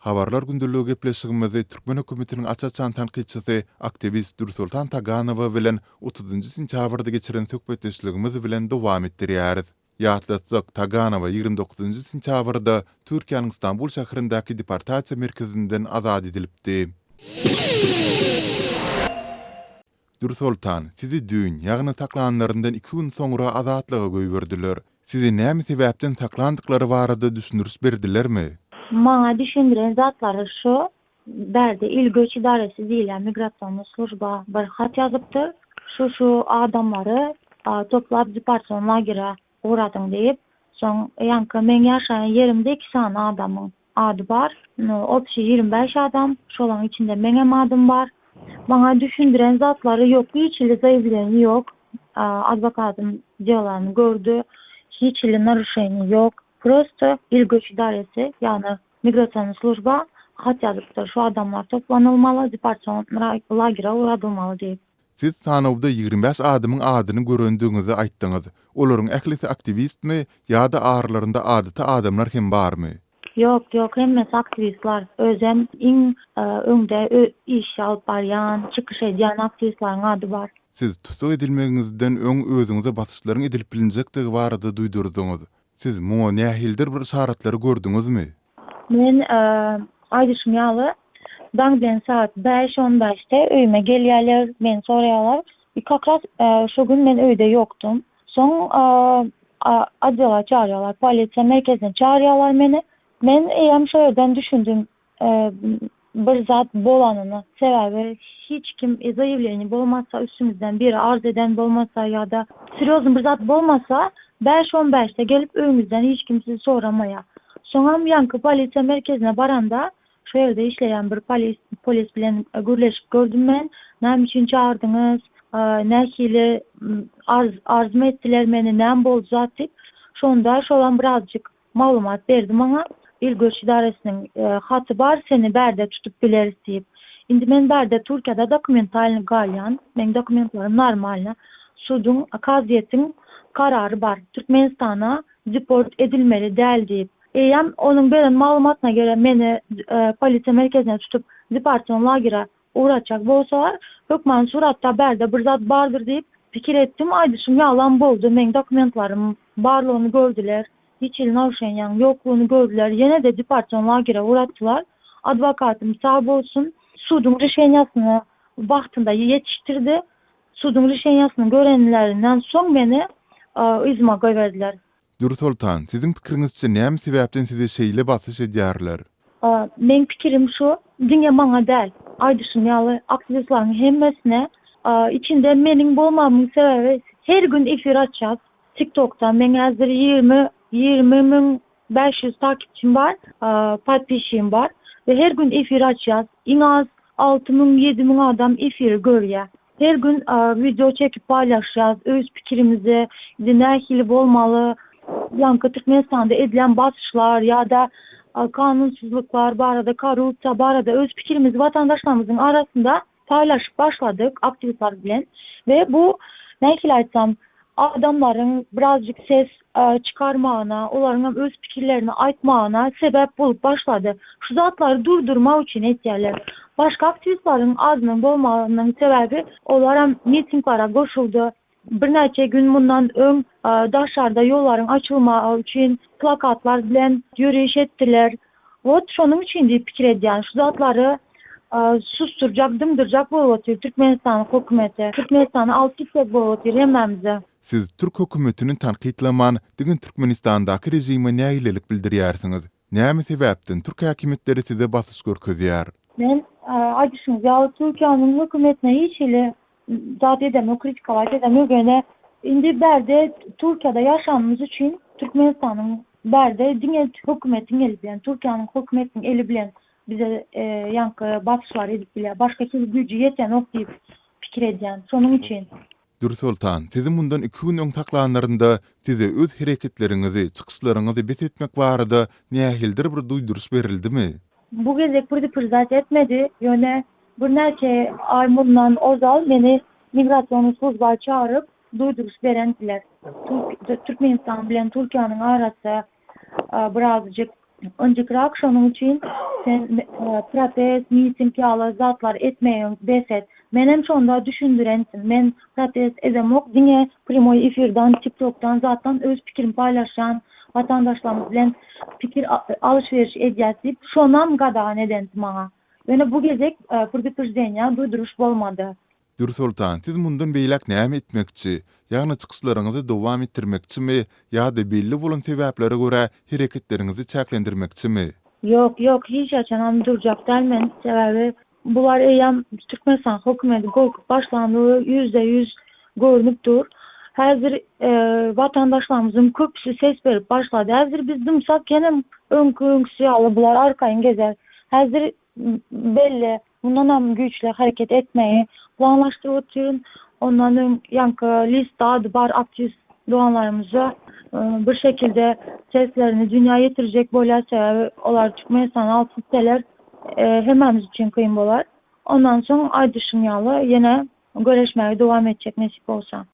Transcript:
Habarlar gündeligi gepleşigimizi türkmen hökümetiniň aç-açan tankytçysy, aktiwist Dürsoltan Taganowa bilen otuzynjy sentýabrda geçiren söhbetdeşligimiz bilen dowam etdirýäris. Ýatlatsak, Taganowa 29 sentýabrda Türkiýäniň Stambul şäherindäki deportasiýa merkezinden azat edilipdi. Dürsoltan, sizi düýn, ýagny saklanlaryndan iki gün soňra azatlyga goýberdiler. Sizi näme sebäpden saklandyklary barada düşündiriş berdilermi? Maňa düşündiren zatlary şu, bärde il göç idaresi diýilýän migrasionnyý služba bir hat ýazypdyr, şu-şu adamlary toplap deportasion lagere ugradyň diýip. Soň ýaňky meň ýaşaýan ýerimde iki sany adamyň ady bar. Obşi 25 adam, şolaň içinde meňem adym bar. Maňa düşündiren zatlary ýok, hiç hili zaýawleniýa ýok. Adwokatym delany gördi, hiç hili naruşeniýa ýok. Prosto il göç idaresi, ýagny migrasionnyý služba hat ýazypdyr, şu adamlar toplanylmaly, deportasion lagere ugradylmaly diýip. Siz sanawda 25 adamyň adyny görendigiňizi aýtdyňyz. Olaryň ählisi aktiwistmi ýa-da aralarynda adaty adamlar hem barmy? Ýok, ýok, hemmesi aktiwistler. Özem iň öňde iş alyp barýan, çykyş edýän aktiwistleriň ady bar. Siz tussag edilmegiňizden öň özüňize basyşlaryň edilip bilinjekdigi barada duýdurdyňyz. Siz muňa nähilidir bir yşaratlary gördüňizmi? Men aýdyşym ýaly, daň bilen sagat bäş on bäşde öýüme gelýärler, meni soraýarlar. I kak raz şo gün men öýde ýokdum. Soň otdela çagyrýarlar, polisiýa merkezine çagyrýarlar meni. Men eýýäm şo ýerden düşündim, bir zat bolanyny. Sebäbi hiç kim zaýawleniýe bolmasa, üstüňizden biri arz eden bolmasa ýa-da serýoznyý bir zat bolmasa, bäş on bäşde gelip öýüňizden hiç kim sizi soramaýar. Soňam ýaňky polisiýa merkezine baranda, şo ýerde işleýän bir polis polis bilen gürleşip gördüm men. Näme üçin çagyrdyňyz, nähili arz arzmy etdiler meni, näme boldy zat diýip. Şonda şolam birazjyk Maglumat berdi maňa, Il göç idaresiniň haty bar, seni bärde tutup bileris diýip. Indi men bärde Türkiýede dokumentalny galýan, meň dokumentlerim normalny. Suduň, kazyýetiň karary bar, Türkmenistana deport edilmeli däl diýip. Eýýäm onuň beren maglumatyna görä meni polisiýa merkezine tutup deportasion lagere Ugratjak bolsalar, hökman suratda bärde bir zat bardyr diýip pikir etdim. Aýdyşym ýalam boldy, meň dokumentlarym barlygyny gördüler, hiç hili naruşeniýaň ýoklugyny gördüler, ýene-de deportasion lagere ugratdylar. Adwokatym sag bolsun, suduň rişeniýasyny wagtynda ýetişdirdi. Suduň rişeniýasyny görenlerinden soň meni yzyma goýberdiler. Dürsoltan, siziň pikiriňizçe näme sebäpden size şeýle basyş edýärler? Meň pikirim şu, diňe maňa däl, aýdyşym ýaly aktiwistleriň hemmesine, içinde meniň bolmagymyň sebäbi her gün efir açýas tiktokda, meň häzir 20 20500 takipçim bar, podpisçigim bar we her gün efir açýas, iň az 6000 7000 adam efiri görýär. Her gün wideo çekip paýlaşýas, öz pikirimizi, indi nähili bolmaly, ýaňky Türkmenistanda edilen basyşlar ýa-da kanunsyzlyklar barada, korrupsiýa barada öz pikirimizi watandaşlarymyzyň arasynda paýlaşyp başladyk aktiwistler bilen we bu nähili aýtsam, adamlaryň birazjyk ses çykarmagyna, olaryň hem öz pikirlerini aýtmagyna sebäp bolup başlady. Şu zatlary durdurmak üçin etýärler. Başga aktiwistleriň adynyň bolmagynyň sebäbi olaram mitinglere goşuldy. Birnäçe gün mundan öň daşarda ýollaryň açylmagy üçin plakatlar bilen ýöriş etdiler. Wot şonuň üçin diýip pikir edýän. Şu zatlary susdurjak, dymdyrjak bolup otyr Türkmenistanyň hökümeti. Türkmenistany alyp gitjek bolup otyr hemmämizi. Siz türk hökümetini tankytlaman, diňe Türkmenistandaky režime nägilelik bildirýärsiňiz. Näme sebäpden türk häkimiýetleri size basyş görkezýär? Men, aýdyşyňyz ýaly, Türkiýäniň hökümetine hiç hili zat edemok, kritikowat edemok, ýöne indi bärde Türkiýede ýaşanymyz üçin Türkmenistanyň bärde diňe hökümetiň eli bilen, Türkiýäniň hökümetiniň eli bilen bize ýaňky basyşlary edip bilýär. Başga hili güýji ýetenok diýip pikir edýän. Şonuň üçin. Dürsoltan, sizi mundan iki gün öň saklanlarynda size öz hereketleriňizi, çykyşlaryňyzy bes etmek barada nähilidir bir duýduryş berildimi? Bu gezek predupredizat etmedi, ýöne birnäçe aý mundan ozal meni migrasion sluzba çagyryp duýduryş berendiler. Türkmenistan bilen Türkiýäniň arasy birazjyk ynjykrak, şonuň üçin. Sen protest, miting ýaly zatlar etmegiň bes et. Menem şonda düşündirendim. Men protest edemok, diňe primoý efirdan, TikTokdan zatdan öz pikirimi paýlaşýan, watandaşlarymyz bilen pikir alyş-beriş edýäs diýip, şonam gadagan edendi maňa. Ýöne bu gezek predupreždeniýa, duýduryş bolmady. Dürsoltan, siz mundan beýläk näme etmekçi? Ýagny çykyşlaryňyzy dowam etdirmekçimi ýa-da belli bolan sebäplere görä hereketleriňizi çäklendirmekçimi? Ýok, ýok, hiç haçanam durjak däl men, sebäbi bular eýýäm Türkmenistan hökümeti gorkup başlandygy 100% görnüp dur. Häzir watandaşlarymyzyň köpüsi ses berip başlady. Häzir biz dymsak ýenem öňki öňküsi ýaly bular arkaýyn gezer. Häzir belli mundanam güýçli hereket etmegi planlaşdyryp otyryn. Ondan öň ýaňky listde ady bar aktiwist doganlarymyza bir şekilde seslerini dünýä ýetirjek bolýar. Sebäbi olar Türkmenistana alyp gitseler hemmämiz üçin kyn bolar. Ondan soň aýdyşym ýaly ýene göreşmegi dowam etjek nesip bolsa.